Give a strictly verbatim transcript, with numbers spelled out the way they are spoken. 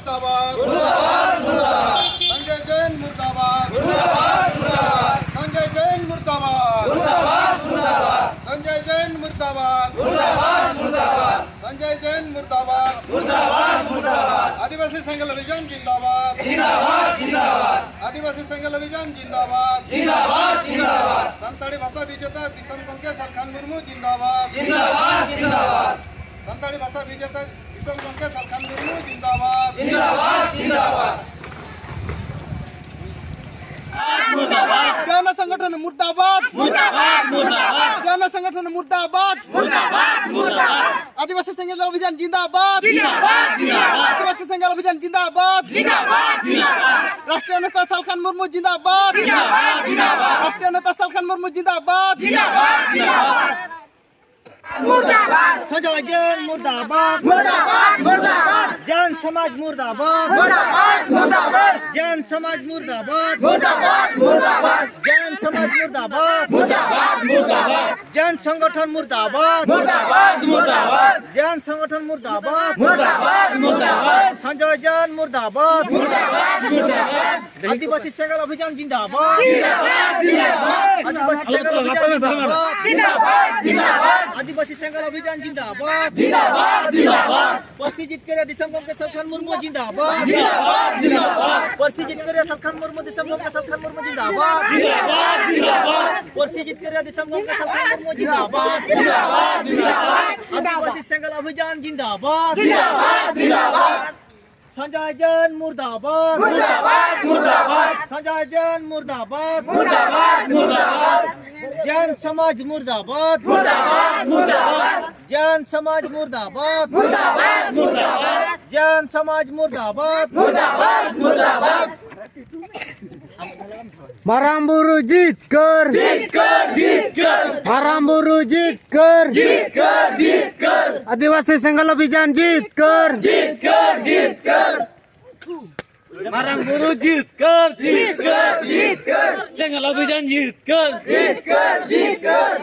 मुर्दाबाद, मुर्दाबाद, मुर्दाबाद। संजय जैन मुर्दाबाद, मुर्दाबाद, मुर्दाबाद। संजय जैन मुर्दाबाद, मुर्दाबाद, मुर्दाबाद। संजय जैन मुर्दाबाद, मुर्दाबाद, मुर्दाबाद। संजय जैन मुर्दाबाद, मुर्दाबाद, मुर्दाबाद। आदिवासी सेंगेल अभियान जिंदाबाद, जिंदाबाद, जिंदाबाद। आदिवासी सेंगेल अभियान जिंदाबाद, जिंदाबाद, जिंदाबाद। संताली भाषा विजेता दिसम गोंके सालखान मुर्मू जिंदाबाद, जिंदाबाद, जिंदाबाद। संताली भाषा विजेता दिसम गोंके सालखान मुर्मू जिंदाबाद, जिंदाबाद, जिंदाबाद। मुर्दाबाद। जन संगठन मुर्दाबाद। मुर्दाबाद, मुर्दाबाद। जन संगठन मुर्दाबाद। मुर्दाबाद, मुर्दाबाद। आदिवासी सेंगेल अभियान जिंदाबाद। जिंदाबाद, जिंदाबाद। आदिवासी सेंगेल अभियान जिंदाबाद। जिंदाबाद, जिंदाबाद। राष्ट्रीय नेता सालखान मुर्मू जिंदाबाद। जिंदाबाद, जिंदाबाद। राष्ट्रीय नेता सालखान मुर्मू जिंदाबाद। जिंदाबाद, जिंदाबाद। मुर्दाबाद। संजय जैन मुर्दाबाद। मुर्दाबाद, मुर्दाबाद। जैन समाज मुर्दाबाद। मुर्दाबाद, मुर्दाबाद। जैन समाज मुर्दाबाद। मुर्दाबाद, मुर्दाबाद। जैन समाज मुर्दाबाद। मुर्दाबाद, मुर्दाबाद। जैन संगठन मुर्दाबाद। मुर्दाबाद, मुर्दाबाद। जैन संगठन मुर्दाबाद। मुर्दाबाद, मुर्दाबाद। संजय जैन मुर्दाबाद। मुर्दाबाद, मुर्दाबाद। आदिवासी सेंगेल अभियान जिंदाबाद। जिंदाबाद, जिंदाबाद। आदिवासी सेंगेल अभियान जिंदाबाद। जिंदाबाद, जिंदाबाद। आदिवासी सेंगेल अभियान जिंदाबाद। जिंदाबाद, जिंदाबाद। पर्सी जितकर दिसम गोंके सालखान मुर्मू जिंदाबाद। जिंदाबाद, जिंदाबाद। पर्सी जितकर सालखान मुर्मू दिसम गोंके सालखान मुर्मू जिंदाबाद। जिंदाबाद, जिंदाबाद। पर्सी जितकर दिसम गोंके सालखान मुर्मू जिंदाबाद। जिंदाबाद, जिंदाबाद। आदिवासी सेंगेल अभियान जिंदाबाद। जिंदाबाद, जिंदाबाद। संजय जैन मुर्दाबाद। मुर्दाबाद, मुर्दाबाद। संजय जैन मुर्दाबाद। मुर्दाबाद, मुर्दाबाद। जैन समाज मुर्दाबाद। मुर्दाबाद, मुर्दाबाद। जैन समाज मुर्दाबाद। मुर्दाबाद, मुर्दाबाद। जैन समाज मुर्दाबाद। मुर्दाबाद, मुर्दाबाद। ᱢᱟᱨᱟᱝ ᱵᱩᱨᱩ ᱡᱤᱛᱠᱟᱹᱨ᱾ ᱡᱤᱛᱠᱟᱹᱨ, ᱡᱤᱛᱠᱟᱹᱨ᱾ ᱢᱟᱨᱟᱝ ᱵᱩᱨᱩ ᱡᱤᱛᱠᱟᱹᱨ᱾ ᱡᱤᱛᱠᱟᱹᱨ, ᱡᱤᱛᱠᱟᱹᱨ᱾ ᱟᱹᱫᱤᱵᱟᱹᱥᱤ ᱥᱮᱸᱜᱮᱞ ᱚᱵᱷᱤᱡᱟᱱ ᱡᱤᱛᱠᱟᱹᱨ᱾ ᱡᱤᱛᱠᱟᱹᱨ, ᱡᱤᱛᱠᱟᱹᱨ᱾ ᱢᱟᱨᱟᱝ ᱵᱩᱨᱩ ᱡᱤᱛᱠᱟᱹᱨ᱾ ᱡᱤᱛᱠᱟᱹᱨ, ᱡᱤᱛᱠᱟᱹᱨ᱾ ᱥᱮᱸᱜᱮᱞ ᱚᱵᱷᱤᱡᱟᱱ ᱡᱤᱛᱠᱟᱹᱨ᱾ ᱡᱤᱛᱠᱟᱹᱨ, ᱡᱤᱛᱠᱟᱹᱨ᱾